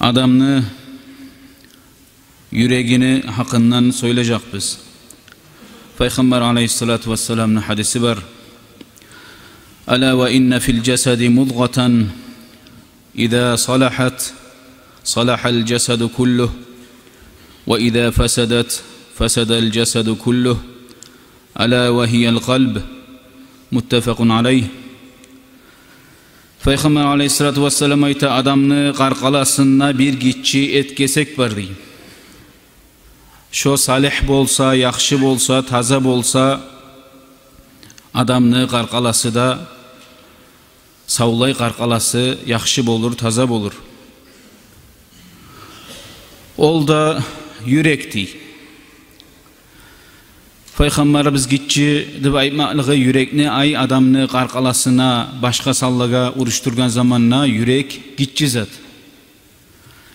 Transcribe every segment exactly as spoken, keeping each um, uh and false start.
Адамны юрегини гьакъындан сёйлежекбиз. Пайхаммар алайгьиссалату вассаламны гьадиси бар: «Ала ва инна фил жасади мудгъатан, иза салахат, салахал жасаду куллугь, ва иза фасадат, фасадал жасаду куллугь, ала ва гьиял къалб». Муттафакъун алайгь. Пайхаммар алайгьиссалату вассалам айта: «Адамны къаркъарасында бир гиччи эт гесек бар», — дей. Шо салигь болса, яхшы болса, таза болса, адамны къаркъарасы да савлай, къаркъарасы яхшы болур, таза болур. Ол да юрек, дей. Пайхаммарыбыз гиччи деп айтмакълыгъы юрекни, ай, адамны къаркъарасына, башгъа санлагъа урушдургъан заманда юрек гиччи зат.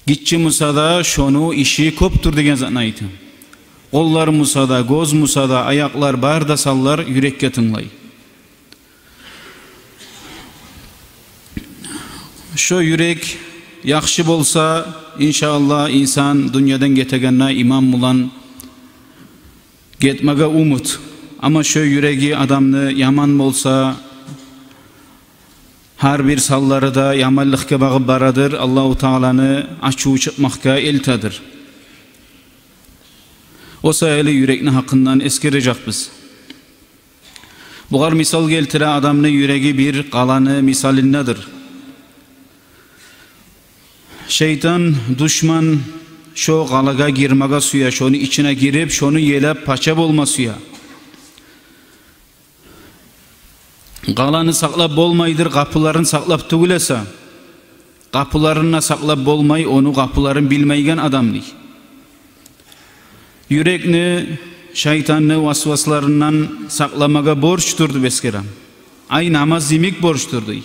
Гиччи буса да, шону иши кёпдюр деген затны айта. Къоллар буса да, гёз буса да, аякълар, бары да санлар юрекге тынглай. Шо юрек яхшы болса, иншааллагь, инсан дюньядан гетегенде иман булан гетмеге умут. Амма шо юреги адамны яман болса, гьар бир санлары да яманлыкъгъа багъып барадыр, Аллагьу Тааланы ачуву чыкъмакъгъа элтедир. О саялы юрекни гьакъындан эсгережекбиз. Бугъар мисал гелтире, адамны юреги бир къаланы мисалындадыр. Шайтан, душман шо къалагъа гирмеге сюе, шону ичине гирип, шону елеп, пача болма сюе. Къаланы сакълап болмайдыр, къапуларын сакълап тюгюл эсе. Къапуларын да сакълап болмай, ону къапуларын билмейген адам, дей. Юрекни шайтанны васвасларындан сакъламагъа борчдур деп эсгере. Ай, намаз йимик борчдур, дей.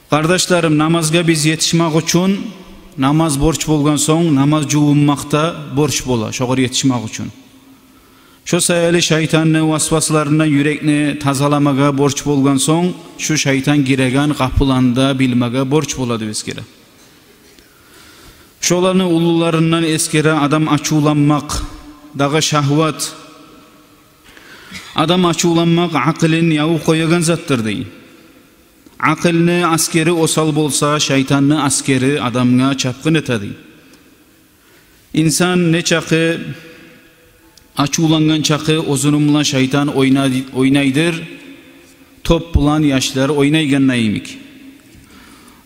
Къардашларым, намазгъа биз етишмек учун, намаз борч болгъан сонг, намаз жувунмакъ да борч бола, шогъар етишмек учун. Шо саялы шайтанны васвасларындан юрекни тазаламагъа борч болгъан сонг, шу шайтан гиреген къапуланы да билмеге борч бола деп эсгере. Шоланы уллуларындан эсгере адам ачувланмакъ, дагъы шагьват. Адам ачувланмакъ акъылын явуп къоягъан затдыр, дей. Акъылны аскери осал болса, шайтанны аскери адамгъа чапгъын этеди. Инсан нечакъы ачувлангъан чакъы, оьзюню булан шайтан ойнай-, ойнайдыр, топ булан яшлар ойнайгъанда йимик.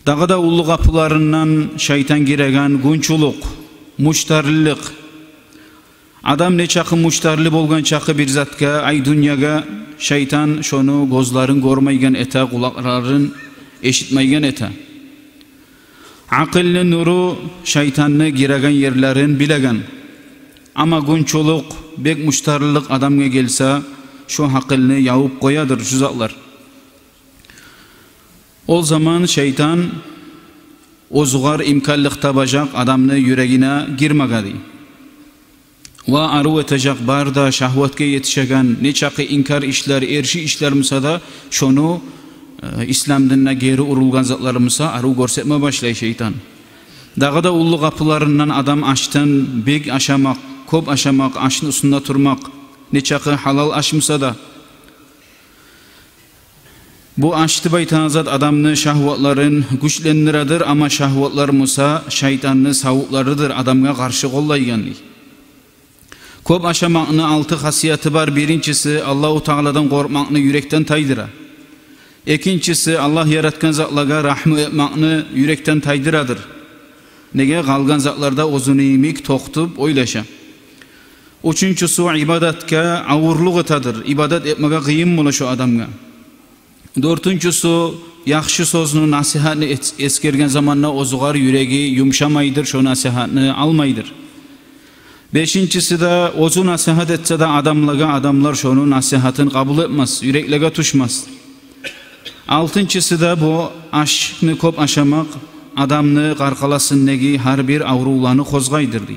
Дагъы да уллу къапуларындан шайтан гиреген гюнчюлюк, муштарлыкъ. Адам нечакъы муштарлы болгъан чакъы бир затгъа, ай, дюньягъа, шайтан шону гёзлерин гёрмейген эте, къулакъларын эшитмейген эте. Акъылны нюрю шайтанны гиреген ерлерин билеген. Амма гюнчюлюк, бек муштарлыкъ адамгъа гелсе, шо акъылны явуп къоядыр шу затлар. Ол заман шайтан оьзюгъар имканлыкъ табажакъ адамны юрегине гирмеге, дей. Ва арив этежек бары да шагьватгъа етишеген, нечакъы инкар ишлер, эрши ишлер буса да, шону, э, ислам динине гери урулгъан затлар буса, арив гёрсетме башлай шайтан. Дагъы да уллу къапуларындан адам ашдан бек ашамакъ, кёп ашамакъ, ашны уьстюнде турмакъ, нечакъы гьалал аш буса да. Бу аш деп айтагъан зат адамны шагьватларын гючлендиредир, амма шагьватлар буса шайтанны савутларыдыр, адамгъа къаршы къоллайгъан, дей. Кёп ашамакъны алты хасияты бар. Биринчиси, Аллагьу Тааладан къоркъмакъны юрекден тайдыра. Экинчиси, Аллагь яратгъан затлагъа рагьму этмакъны юрекден тайдырадыр. Неге, къалгъан затларда оьзюню йимик токътуп ойлаша. Уьчюнчюсю, ибадатгъа авурлукъ этедир. Ибадат этмеге къыйын бола шо адамгъа. Дёртюнчюсю, яхшы сёзню, насигьатны эс-, эсгерген заманда оьзюгъар юреги юмшамайдыр, шо насигьатны алмайдыр. Бешинчиси де, оьзю насигьат этсе де адамлагъа, адамлар шону насигьатын къабул этмес, юреклеге тюшмес. Алтынчысы да, бу ашны кёп ашамакъ адамны къаркъарасындагъы гьар бир аврувланы къозгъайдыр, дей.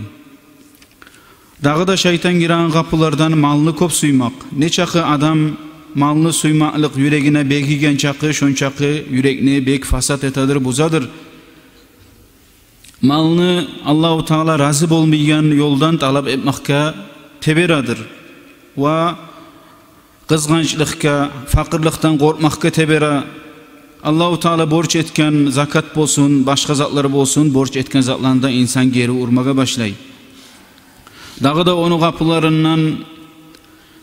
Дагъы да шайтан гиреген къапулардан малны кёп сюймек. Нечакъы адам малны сюймеклик юрегине бегиген чакъы, шончакъы юрекни бек фасат этедир, бузадыр. Малны Аллагьу Таала рази болмайгъан ёлдан талап этмакъгъа тебередир. Ва къызгъанчлыкъгъа, факъырлыкъдан къоркъмакъгъа тебере. Аллагьу Таала борч этген закат болсун, башгъа затлар болсун, борч этген затланы да инсан гери урмагъа башлай. Дагъы да ону къапуларындан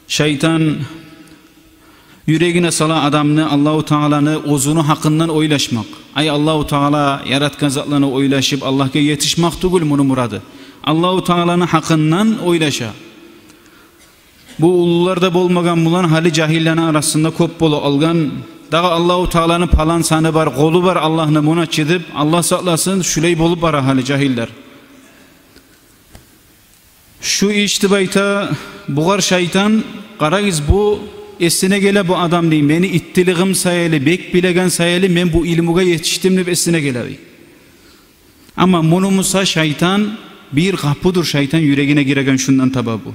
шайтан юрегине сала адамны Аллагьу Тааланы оьзюню гьакъындан ойлашмакъ. Ай, Аллагьу Таала яратгъан затланы ойлашып, Аллагьгъа етишмек тюгюл муну мурады. Аллагьу Тааланы гьакъындан ойлаша. Бу уллуларда болмагъан булан гьали жагьиллени арасында кёп болуп алгъан. Дагъы Аллагьу Тааланы палан саны бар, къолу бар Аллагьны, муна чы деп, Аллагь сакъласын, шулай болуп бара гьали жагьиллер. Шу иш деп айта бугъар шайтан, къарагъыз, бу эсине геле бу адамны, мени иттилигим саялы, бек билеген саялы мен бу илмугъа етишдим деп эсине геле дей. Амма муну буса шайтан, бир къапудур шайтан юрегине гиреген шундан таба бу.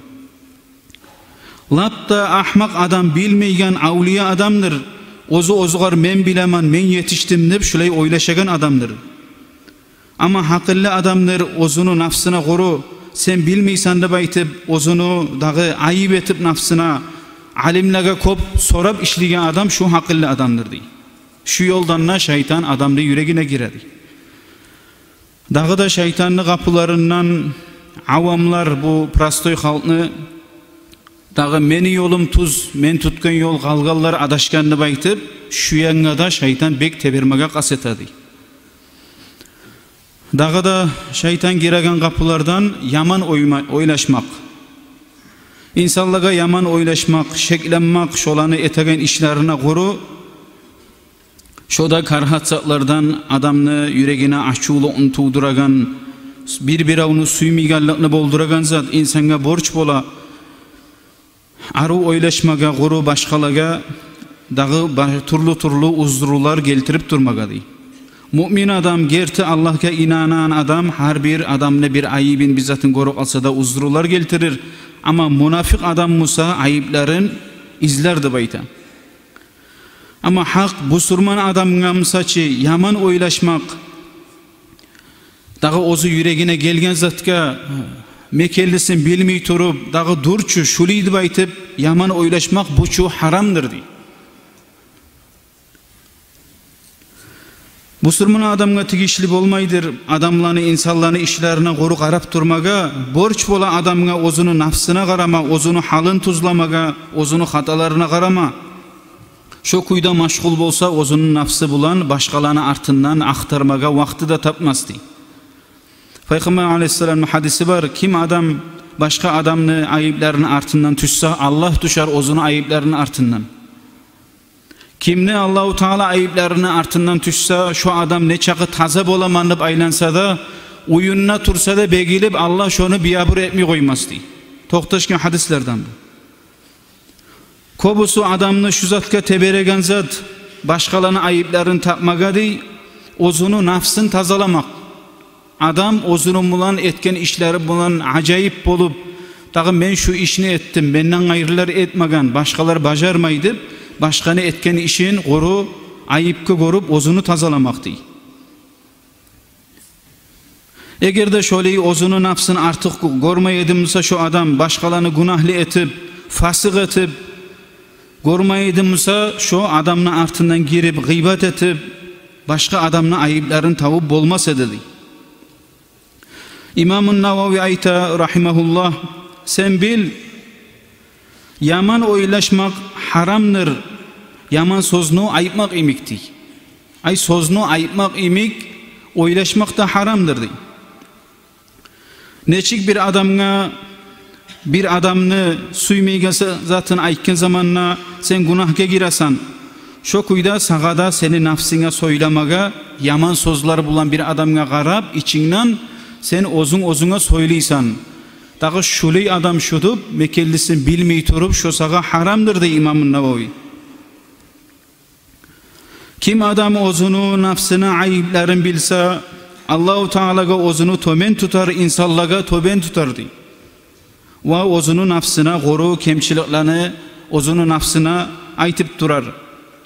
Лап да агьмакъ адам, билмейген авлия адамдыр. Оьзю оьзюгер мен билемен, мен етишдим деп шулай ойлашагъан адамдыр. Амма гьакъыллы адамдыр, оьзюню нафсына къуру, сен билмейсен деп айтып, оьзюню дагъы айып этип нафсына, алимлеге кёп сорап ишлейген адам шу гьакъыллы адамдыр дей. Шу ёлдан да шайтан адамны юрегине гире дей. Дагъы да шайтанны къапуларындан авамлар, бу простой халкъны, дагъы мени ёлум тюз, мен тутгъан ёл, къалгъанлар адашгъан деп айтып, шу янгъа да шайтан бек тебермеге къаст эте дей. Дагъы да шайтан гиреген къапулардан яман ойма-, ойлашмакъ. Инсанлагъа яман ойлашмакъ, шекленмек, шоланы этеген ишлерине къуру, шо да карагьат затлардан, адамны юрегине ачувлукъну тувдурагъан, бир-биревню сюймейгенликни болдурагъан зат. Инсангъа борч бола арив ойлашмагъа, къуру башгъалагъа дагъы ба-, тюрлю-тюрлю узрулар гелтирип турмагъа дей. Муъмин адам, герти Аллагьгъа инанагъан адам гьар бир адамны бир айыбын, бир затын гёрюп алса да узрулар гелтирир. Амма мунафикъ адам буса айыпларын излер деп айта. Амма гьакъ бусурман адамгъа, мисал учун, яман ойлашмакъ, дагъы оьзю юрегине гелген затгъа мекенлисин билмей туруп, дагъы дюр чю, шулай деп айтып, яман ойлашмакъ, бу чу гьарамдыр дей. Бусурман адамгъа тийишли болмайдыр адамланы, инсанланы ишлерине къуру къарап турмагъа. Борч бола адамгъа оьзюню нафсына къарама, оьзюню гьалын тюзлемеге, оьзюню хаталарына къарама. Шо кюйде машгъул болса оьзюню нафсы булан, башгъаланы артындан ахтармагъа вакъти де тапмас дей. Пайхаммар алейгьиссаламны гьадиси бар: ким адам башгъа адамны айыпларыны артындан тюшсе, Аллагь тюшер оьзюню айыпларыны артындан. Кимни Аллагьу Таала айыпларыны артындан тюшсе, шо адам нечакъы таза боламан деп айланса да, уьюнде турса да бегилип, Аллагь шону биябур этмей къоймас дей. Токъташгъан гьадислерден бу. Кёбюсю адамны шу затгъа тебереген зат, башгъаланы айыпларын тапмагъа дей, оьзюню нафсын тазаламакъ. Адам оьзюню булан, этген ишлери булан ажайып болуп, дагъы мен шу ишни этдим, менден къайрылар этмеген, башгъалар бажармай деп, башгъаны этген ишин къуру айыпгъа гёрюп, оьзюню тазаламакъ дей. Эгер де шолай оьзюню нафсын артыкъ гё-, гёрмей эди буса шо адам, башгъаланы гюнагьлы этип, фасыкъ этип гёрмей эди буса, шо адамны артындан гирип, гъыйбат этип, башгъа адамны айыпларын табып болмас эди дей. Имамун Нававий айта, рагьимагьуллагь: сен бил, яман ойлашмакъ гьарамдыр, яман сёзню айтмакъ йимик дей. Ай, сёзню айтмакъ йимик ойлашмакъ да гьарамдыр дей. Нечик бир адамгъа, бир адамны сюймейген за-, затын айтгъан заманда сен гюнагьгъа гиресен, шо кюйде сагъа да сени нафсынга сёйлемеге, яман сёзлер булан бир адамгъа къарап, ичингден сен оьзюнг оьзюнге сёйлейсен. Дагъы шулай адам шу деп, мекенлисин билмей туруп, шо сагъа гьарамдыр дей Имамун Нававий. Ким адам оьзюню нафсыны айыпларын билсе, Аллагьу Таалагъа оьзюню тёбен тутар, инсанлагъа тёбен тутар дей. Ва оьзюню нафсына къуру кемчиликлени оьзюню нафсына айтып турар,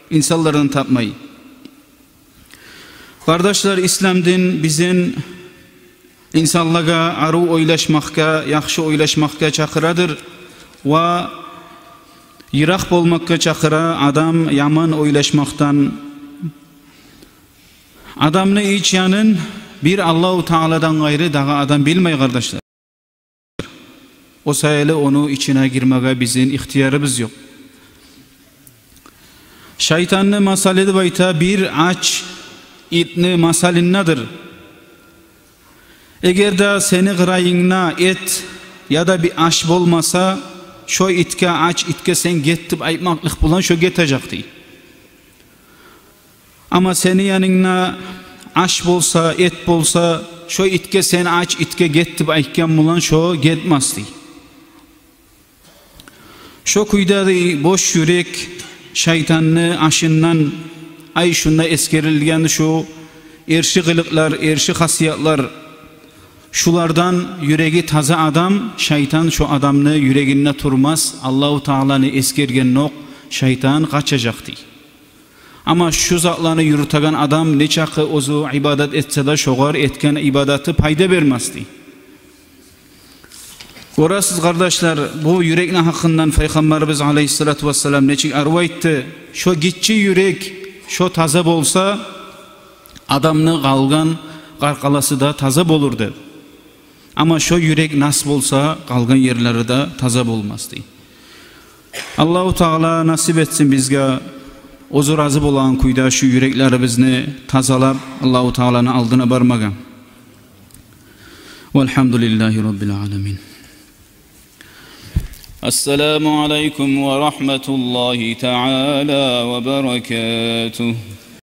инсанлардан тапмай. Къардашлар, ислам дин бизин инсанлагъа арив ойлашмакъгъа, яхшы ойлашмакъгъа чакъырадыр ва йыракъ болмакъгъа чакъыра адам яман ойлашмакъдан. Адамны ич янын бир Аллагьу Тааладан къайры дагъы адам билмей, къардашлар. О саялы ону ичине гирмеге бизин ихтиярыбыз ёкъ. Шайтанны масалы деп айта, бир ач итни масалындадыр. Эгер де сени къырыйынгда эт яда бир аш болмаса, шо итге, ач итге сен «гет» деп айтмакълыкъ булан шо гетежек дей. Амма сени янынгда аш болса, эт болса, шо итге сен, ач итге, «гет» деп айтгъан булан шо гетмес дей. Шо кюйде дей бош юрек шайтанны ашындан, ай, шунда эсгерилген шу эрши къылыкълар, эрши хасиятлар, шулардан юреги таза адам, шайтан шо адамны юрегинде турмас, Аллагьу Тааланы эсгергендокъ шайтан къачажакъ дей. Амма шу затланы юрютеген адам нечакъы оьзю ибадат этсе де, шогъар этген ибадаты пайда бермес дей. Гёресиз, къардашлар, бу юрекни гьакъындан Пайхаммарыбыз алайгьиссалату вассалам нечик арив айтды: «Шо гиччи юрек, шо таза болса, адамны къалгъан къаркъарасы да таза болур», — деп. Амма шо юрек нас болса, къалгъан ерлери де таза болмас дей. Аллагьу Таала насип этсин бизге оьзю рази болагъан кюйде шу юреклерибизни тазалап, Аллагьу Тааланы алдына бармагъа. Валгьамдулиллагьи раббил аламин. Ассаламу алайкум ва рагьматуллагьи таала ва баракатугь.